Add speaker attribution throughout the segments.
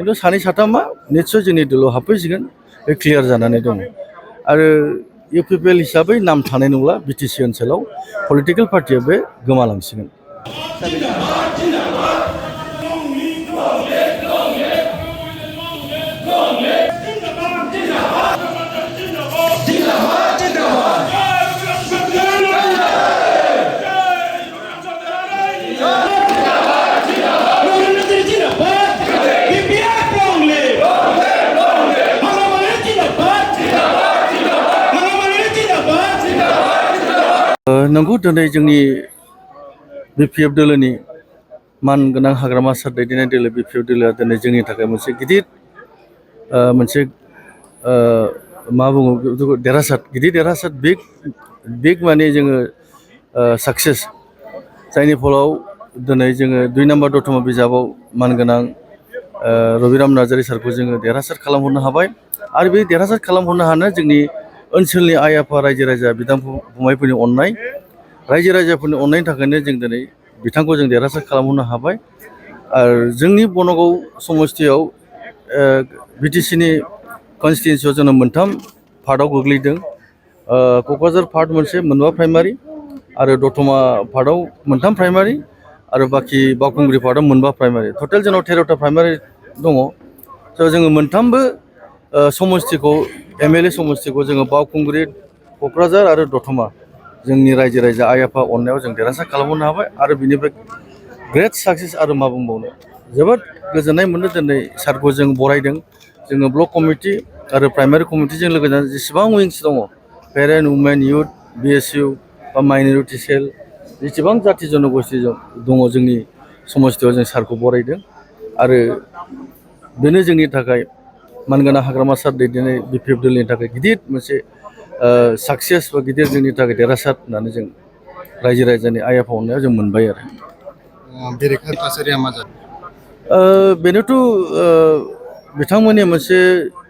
Speaker 1: खिन्थु सानै साथामा निस्सय जोंनि दलाव हाबफैसिगोन बे क्लियार जानानै दङ आरो इउपिपिएल हिसाबै नाम थानाय नंला बिटिसि ओनसोलाव पलिटिकेल पार्टिया बे गोमालांसिगोन। नंगौ दिनै जोंनि बिपिएफ दोलोनि मानगोनां हाग्रामा सार दैदेननाय दोलो बिपिएफ दोलोआ दिनै जोंनि थाखाय मोनसे गिदिर मोनसे मा बुङो देरहासार गिदिर देरहासार बिग माने जोङो साक्सेस जायनि फलाव दिनै जोङो 2 नम्बर दतमा बिजाबाव मानगोनां रबिराम नार्जारी सारखौ जोङो देरहासार खालामहरनो हाबाय आरो बे देरहासार खालामहरनो हानो जोंनि ओनसोलनि आइ आफा रायजो राजा बिदा फंबायफोरनि अननाय रायजो राजाफोरनि अननायनि थाखायनो जों दिनै बिथांखौ जों देरहासार खालामहरनो हाबाय आरो जोंनि बनगाव समस्तियाव बिटिसिनि कनस्टिटुयेन्सियाव जोङो 3 पार्टआव गोग्लैदों। क'क्राझार पार्ट मोनसे मोनबा प्राइमारि आरो दतमा पार्टआव 3 प्राइमारि आरो बाखि बावखुंग्रि पार्टआव 1 प्राइमारि टटेल जोंनाव 13टा प्राइमारि दङ। स' जोङो मोनथामबो समस्तिखौ एमएलए समस्तिखौ जोङो बावखुंग्रि क'क्राझार आरो दतमा जोंनि रायजो राजा आइ आफा अननायाव जों देरहासार खालामहरनो हाबाय आरो बिनिफ्राय ग्रेट साक्सेस आरो मा बुंबावनो जोबोद गोजोननाय मोनदों दिनै सारखौ जों बरायदों जोङो ब्लक कमिटि आरो प्राइमारि कमिटिजों लोगोसे जेसेबां विंस दङ पेरेन्ट वुमेन इउथ बिएसइउ बा माइनरिटि सेल जेसेबां जाथि जनगोष्ठी दङ जोंनि समस्तियाव जों सारखौ बरायदों आरो बेनो जोंनि थाखाय मानगोनां हाग्रामा सार दैदेननाय बिपिएफ दोलनि थाखाय गिदिर मोनसे साक्सेस बा गिदिर जोंनि थाखाय देरहासार होननानै जों रायजो राजानि आइ आफा अननायाव जों मोनबाय आरो
Speaker 2: बेरेखा थासारिया मा जादों?
Speaker 1: बेनोथ' बिथांमोननि मोनसे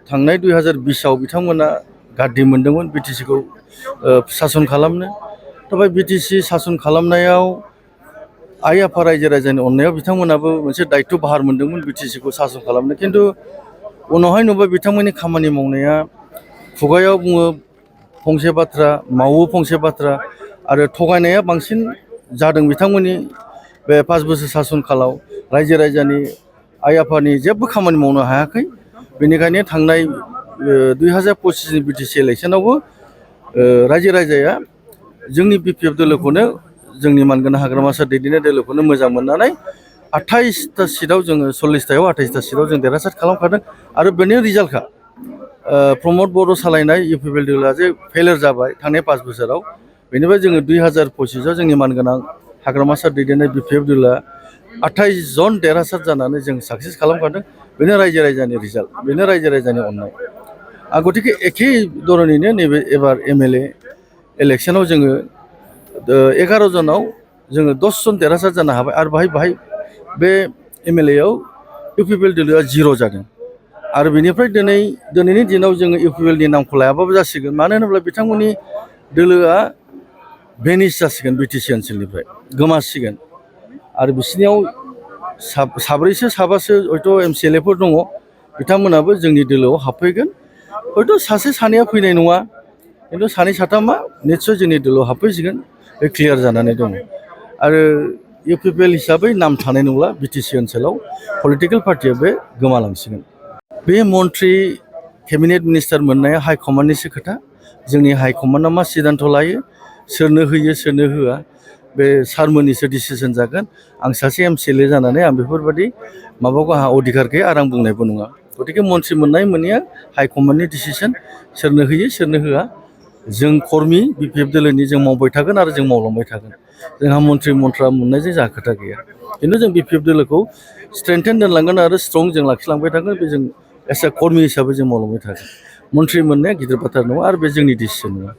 Speaker 1: थांनाय 2020आव बिथांमोना गारदि मोनदोंमोन बिटिसिखौ सासन खालामनो नाथाय बिटिसि सासन खालामनायाव आइ आफा रायजो राजानि अननायाव बिथांमोनाबो मोनसे दायित्व बाहार मोनदोंमोन बिटिसिखौ सासन खालामनो खिन्थु उनावहाय नुबाय बिथांमोननि खामानि मावनाया खुगायाव बुङो फंसे बाथ्रा मावो फंसे बाथ्रा आरो थगायनाया बांसिन जादों बिथांमोननि बे 5 बोसोर सासन कालाव रायजो राजानि आइ आफानि जेबो खामानि मावनो हायाखै बेनिखायनो थांनाय 2025नि बिटिसि इलेक्सनावबो रायजो राजाया जोंनि बिपिएफ दोलोखौनो जोंनि मानगोनां हाग्रामा सार दैदेननाय दोलोखौनो मोजां मोननानै 28टा सिटआव जोङो 40टायाव 28टा सिटआव जों देरहासार खालामखादों आरो बेनि रिजाल्टखा प्रमद बर' सालायनाय इउपिपिएल दोलोआ जे फेलियर जाबाय थांनाय 5 बोसोराव बेनिफ्राय जोङो 2025आव जोंनि मानगोनां हाग्रामा सार दैदेननाय बिपिएफ दोलोआ 28 जन देरहासार जानानै जों साक्सेस खालामखादों बेनो रायजो राजानि रिजाल्ट बेनो रायजो राजानि अननाय गतिके एखे धरनैनो नैबे एबार एमएलए इलेक्सनाव जोङो 11 जनाव जोङो 10 जन देरहासार जानो हाबाय आरो बाहाय बे एमएलएआव इउपिपिएल दोलोआ 0 जादों आरो बेनिफ्राय दिनैनि दिनाव जोङो इउपिपिएलनि नामखौ लायाबाबो जासिगोन मानो होनोब्ला बिथांमोननि दोलोआ भेनिस जासिगोन बिटिसि ओनसोलनिफ्राय गोमासिगोन आरो बिसोरनियाव साबासो हयथ' एमसिएलएफोर दङ बिथांमोनाबो जोंनि दोलोआव हाबफैगोन हयथ' सासे सानैया फैनाय नङा खिन्थु सानै साथामा निस्सय जोंनि दोलोआव हाबफैसिगोन बे क्लियार जानानै दङ आरो इउपिपिएल हिसाबै नाम थानाय नंला बिटिसि ओनसोलाव पलिटिकेल पार्टिया बे गोमालांसिगोन बे मन्त्रि केबिनेट मिनिस्टार मोननाया हाइकमान्डनिसो खोथा जोंनि हाइकमान्डआ मा सिद्धान्त लायो सोरनो होयो सोरनो होआ बे सारमोननिसो डिसिसन जागोन आं सासे एमसिएलए जानानै आं बेफोरबायदि माबाखौ आंहा अधिकार गैया आरो आं बुंनायबो नङा गतिके मन्त्रि मोननाय मोनैया हाइकमान्डनि डिसिसन सोरनो होयो सोरनो होआ जों कर्मि बिपिएफ दोलोनि जों मावबाय थागोन आरो जों मावलांबाय थागोन जोंहा मन्त्रि मन्थ्रा मोननायजों जोंहा खोथा गैया खिन्थु जों बिपिएफ दोलोखौ स्ट्रेंथेन दोनलांगोन आरो स्ट्रं जों लाखिलांबाय थागोन बे जों एस ए कर्मि हिसाबै जों मावलांबाय थागोन मन्त्रि मोननाया गिदिर बाथ्रा नङा आरो बे जोंनि डिसिसन नङा।